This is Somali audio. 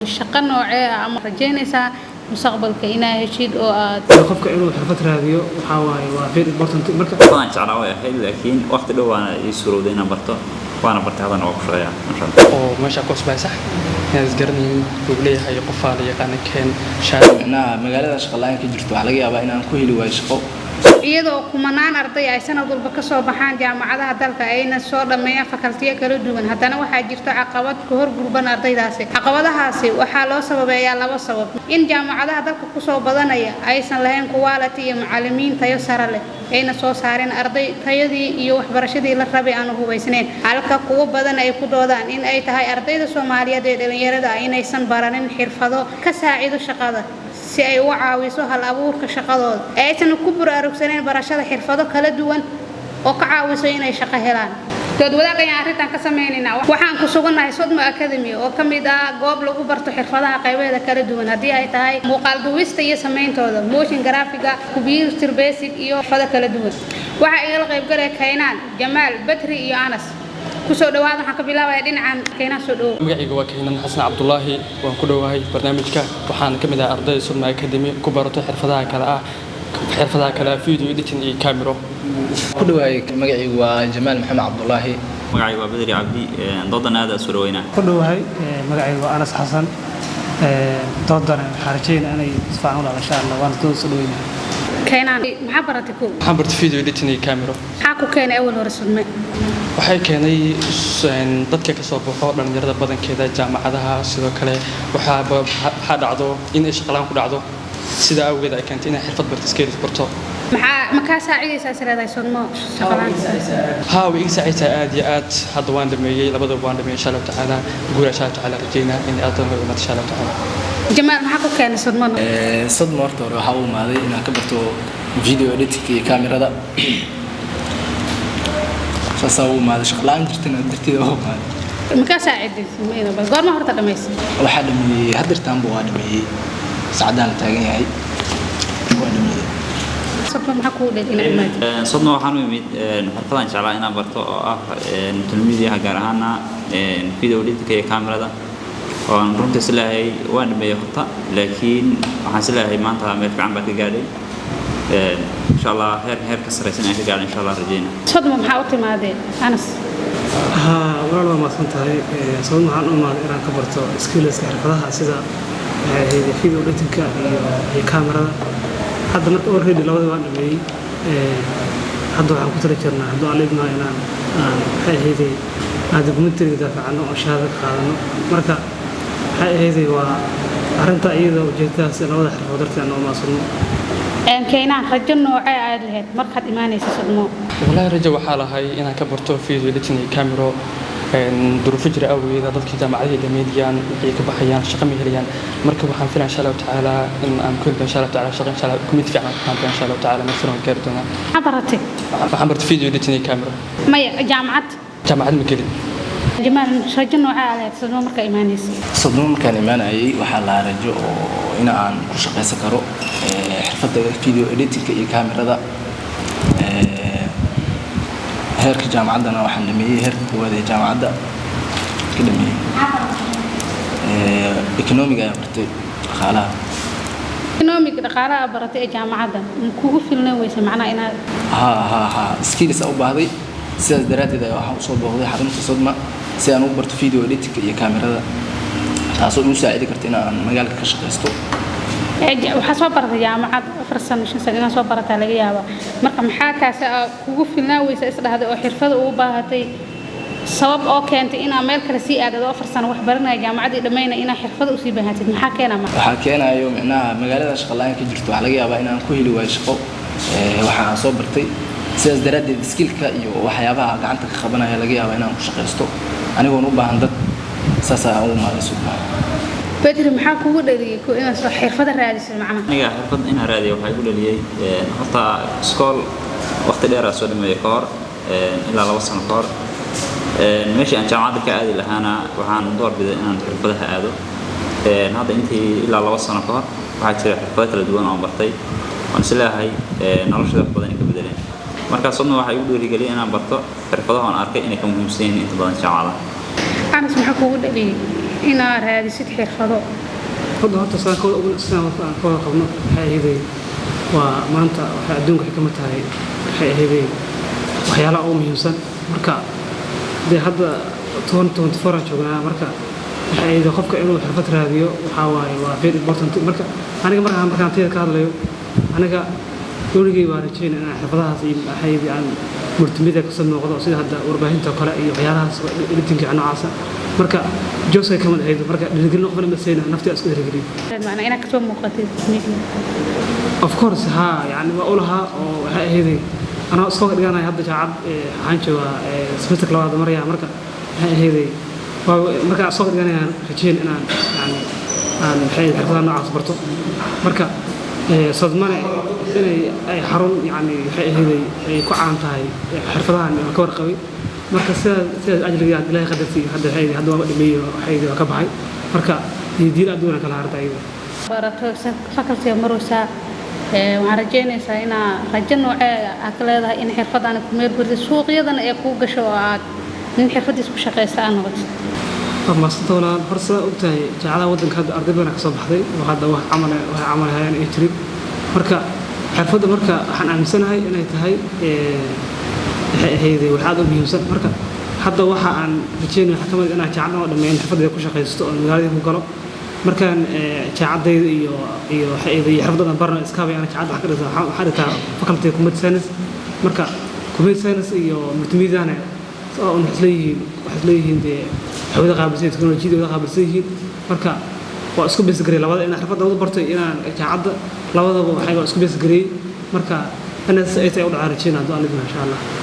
Shaqo noocee ah ama rajaynaysaa mustaqbalka inaa heshid oo aad Qofka inuu xirfad raadiyo waxaa waaye waa very important marka. Waan jeclaa way ahayd, laakiin waqti dhow waana ii suurowday inaan barto, waana bartay, haddana waa ku shaqeeyaa, masha Allah. Oo meesha ku cusbay, sax inaad isgaranaynin buu leeyahay qofaa la yaqaana keen shaar. Micnaha magaalada shaqa la'aan ka jirto, waxaa laga yaabaa inaan ku heli waayo shaqo. Iyadoo kumanaan arday ay sanad walba ka soo baxaan jaamacadaha dalka, ayna soo dhammeeyaan fakaltiyo kala duwan, haddana waxaa jirto caqabad ka hor gurban ardaydaasi. Caqabadahaasi waxaa loo sababeeyaa laba sabab: in jaamacadaha dalka kusoo badanaya aysan lahayn quality iyo macallimiin tayo sare leh, ayna soo saareen arday tayadii iyo waxbarashadii la rabay aanu hubaysnayn, halka kuwo badan ay ku doodaan in ay tahay ardayda Soomaaliyeed ee dhalinyarada ah inaysan baranin xirfado ka saacido shaqada si ay uga caawiso hal abuurka shaqadooda, aysan ku buraarugsaneyn barashada xirfado kala duwan oo ka caawiso inay shaqo helaan. Dood wadaag ayaan arrintan ka sameynaynaa. Waxaan ku sugannahay Sodmo Academy oo ka mid ah goob lagu barto xirfadaha qaybaheeda kala duwan, haddii ay tahay muuqaal duubista iyo sameyntooda, motion graphic-ga, computer basic iyo xirfado kala duwan. Waxaa igala qaybgalaya Kaynaan, Jamaal, Badri iyo Anas. Kusoo dhawaad. Waxaan ka bilaabaya dhinacan Kaynaan. Soo dhawow. Magacayga waa Kaynan Xasan Cabdulaahi. Waan ku dhowahay barnaamijka. Waxaan ka mid ahay ardayda Sodma Academy ku barato xirfadaha kale ah video editing iyo camero. Ku dhawaay. Magacaygu waa Jamaal Maxamed Cabdulaahi. Magacayga waa Badri Cabdi. Doodan aad soo dhaweynaa. Ku dhowahay. Magacaygu waa Anas Xasan. Doodana waxaan rajaynaa inay si fiican u dhacdo, insha Allah, waana dooda soo dhaweynaa. Kaynaan, maxaa baratay kow? Waxaan bartay video editing iyo camero. Maxaa ku keenay awal hore Sodme? Waxay keenay dadka ka soo baxo dhalinyarada badankeeda jaamacadaha, sidoo kale waxaa dhacdo in ay shaqalaan ku dhacdo. Sidaa awgeed ay keentay inay xirfad barto, skills barto. Maxaa ma kaa saacidaysaa is leedahay Sodmo shaqalaan? Haa, way iga saacidaysaa aad iyo aad. Hadda waan dhameeyey, labadaba waan dhameeyey, insha Allahu tacaala. Guura insha Allahu tacaala rajeynaa in aad noo imaato, insha Allahu tacaala. Jamaal, maxaa ku keenay Sodmona? Sodmo horta hore waxaa u imaaday inaan ka barto video editing iyo kaamirada. Saasaa u imaaday, shaqo la'aan jirtana darteeda u imaaday. Ma kaa saacidaysay? Goorma horta dhamaysay? Waxaa dhameeyey hadirtaanba, waa dhameeyey, saacadaan la taagan yahay waa dhameeyey. Sodmo maxaa kuu dheer inaad imaatid? Sodmo waxaan u imid xirfadaan jeclaa inaan barto oo ah multimedia, gaar ahaana video editing iyo kamerada, oon runtii is leeyahay waan dhameeyey horta, laakiin waxaan is leeyahay maanta meel fiican baad ka gaadhay. Insha Allah heer ka sarraysan inaan ka gaadhay, insha Allah, rajeyna. Sodmo maxaa u timaadee, Anas? Haa walaal, waa mahadsan tahay. Sabab waxaan u imaaday inaan ka barto skillska, xirfadaha, sida maxay ahayd video editingka iyo kaamirada. Hadda marka already labada waan dhameeyey. Hadda waxaan ku tala jirnaa, hadduu Alla idmaa, inaan aan maxay ahayd aan documentary daafacano oo shahaado ka qaadano. Marka maxay ahayd waa arrinta iyada ujeedadaas labada xirfood darteed aan u maasano. Keenaan, rajo noocee aad lahayd markaad imaanaysa Sodmo? Wallahi rajo waxaa lahay inaan ka barto video editing iyo camero. Duruufo jira awgeeda dadkii jaamacadihii dhameynayaan, waxay ka baxayaan, shaqo ma helayaan. Marka waxaan filaa insha Allahu tacaala in aan ku heli insha Allahu tacaala shaqo, insha Allah kumid fiican aan ku insha Allahu tacaala meel fiican gaari doonaa. Maxaa baratay? Waxaan bartay video editing iyo camero. Maya, jaamacad? Jaamacad ma gelin. Jamaal, rajo noocee aad lahayd Sodmo markaa imaanaysa? Sodmo markaan imaanayay waxaa lahaa rajo oo in aan ku shaqaysan karo xirfadda video editingka iyo kaamirada. Heerka jaamacaddana waxaan dhameeyey, heerka koowaad ee jaamacadda ka dhameeyey. Economic ayaan bartay, dhaqaalaha. Economic, dhaqaalaha baratay ee jaamacadda ma kugu filnaan weysa macnaha inaad Ha, skills u baahday. Sidaas daraaddeed ayaa waxaan usoo booqday xarunta Sodma si aan u barto video editingka iyo kaamirada, taasoo igu saacidi karta in aan magaalka ka shaqaysto. Waxaa soo baratay jaamacad 4 sano, 5 sano inaad soo barataa laga yaabaa. Marka maxaa kaasi kugu filnaan weysa isdhahday oo xirfada ugu baahatay, sabab oo keentay inaa meel kale sii aadado, 4 sano wax baranaya, jaamacaddii dhammayna, inaa xirfada usii baahatid? Maxaa keenaa marka? Waxaa keenayo micnaha magaalada shaqa la'aan ka jirto, waxaa laga yaabaa in aan ku heli waayo shaqo waxa aan soo bartay. Sidaas daraaddeed skillka iyo waxyaabaha gacanta ka qabanaya laga yaabaa inaan ku shaqaysto anigoon u baahan dad. Saasaa aan u imaaday suuqa. Bedri, maxaa kugu dhaliyay ku inaad soo xirfada raadisid macnaha? Aniga xirfad inaan raadiyo waxaa igu dhaliyey horta iskool waqti dheeraa soo dhameeyey ka hor, ilaa 2 sano ka hor. Meeshii aan jaamacadda ka aadi lahaana waxaan doorbiday inaan xirfadaha aado. Hadda intii ilaa 2 sano ka hor waxaa jira xirfado kala duwan oo bartay, waan is leeyahay noloshada wax badan ay ka bedeleen. Markaas Sodma waxaa igu dhiirigeliyay inaan barto xirfadaha oon arkay inay ka muhiimsan yihiin inta badan jaamacadaha. Anas, maxaa kugu dhaliyey? Inaad raadisid xirfado? Xirfadda horta sidaan ka wada sidaan aan ka wada qabno, waxay ahaydey waa maanta waxay adduunka waxay kamid tahay, waxay ahaydey waxyaalaha ugu muhiimsan. Marka dee hadda 2024 aan joognaa. Marka waxay ahayd qofka inuu xirfad raadiyo waxaa waaye waa very important. Marka aniga markaan tayada ka hadlayo, aniga weligay waa rajeynaya inaan xirfadahaas iyo waxay aan multimedia kasoo noqdo, sida hadda warbaahinta oo kale iyo waxyaalahaas, editing-ka noocaasa. Marka jooskay kamid ahayd. Marka dhiirigelin qofna ma siina, naftii isku dhiirigeliyo. Macnaa inaad kasoo muuqatid media? Of course, haa, yani waa u lahaa oo waxay ahayd anaa iskoolka dhiganaya hadda jaamacad, waxaan joogaa semester labaad maraya. Marka waxay ahayd waa markaan iskoolka dhiganaya rajeyn inaan yani aan waxay ahayd xirfadaha noocaas barto. Marka Sodmane inay ay xarun yani waxay ahayd ay ku caan tahay xirfadahan waan ka warqabay. Marka sidaas ajliga Ilaahay qadartii hadda waxay ahayd hadda waa dhameeyey, waxay ahayd waa ka baxay. Marka diin adduuna kala harta ayada. Barato faculty maraysaa, waxaan rajeynaysaa inaa rajo noocee aad ka leedahay in xirfadani ku meel gurido, suuqyadana ee kuu gasho oo aad nin xirfadiis ku shaqaysta aad noqotid? Waa mahadsanta walaal. Hor sidaa ogtahay, jaamacadaha waddanka hadda arday badan ka soo baxday oo hadda wax camal hayaan ay jirin. Marka xirfadda marka waxaan aaminsanahay inay tahay waxay ahayd wax aad u muhiimsan. Marka hadda waxa aan rajeynaya waxaa ka mid ah inaan jaamacad oo dhammeyn xirfadda ku shaqaysto oo magaaladii ku galo. Markaan jaamacadayda iyo waxay ahayd iyo xirfadda barno iskaabay, ana jaamacadda wax ka dhigtaa, waxaan dhigtaa faculty computer science. Marka computer science iyo multimediana oo waxay isleeyihiin dee waxay wada qaabilsan yihiin, teknolojiyada wada qaabilsan yihiin. Marka waa isku base gareey labada, inaan xirfadda wada barto, inaan jaamacadda, labadaba waxay waa isku base gareey. Marka ns ay tahay u dhacaa rajeynaa hadduu aan idmo, insha Allah.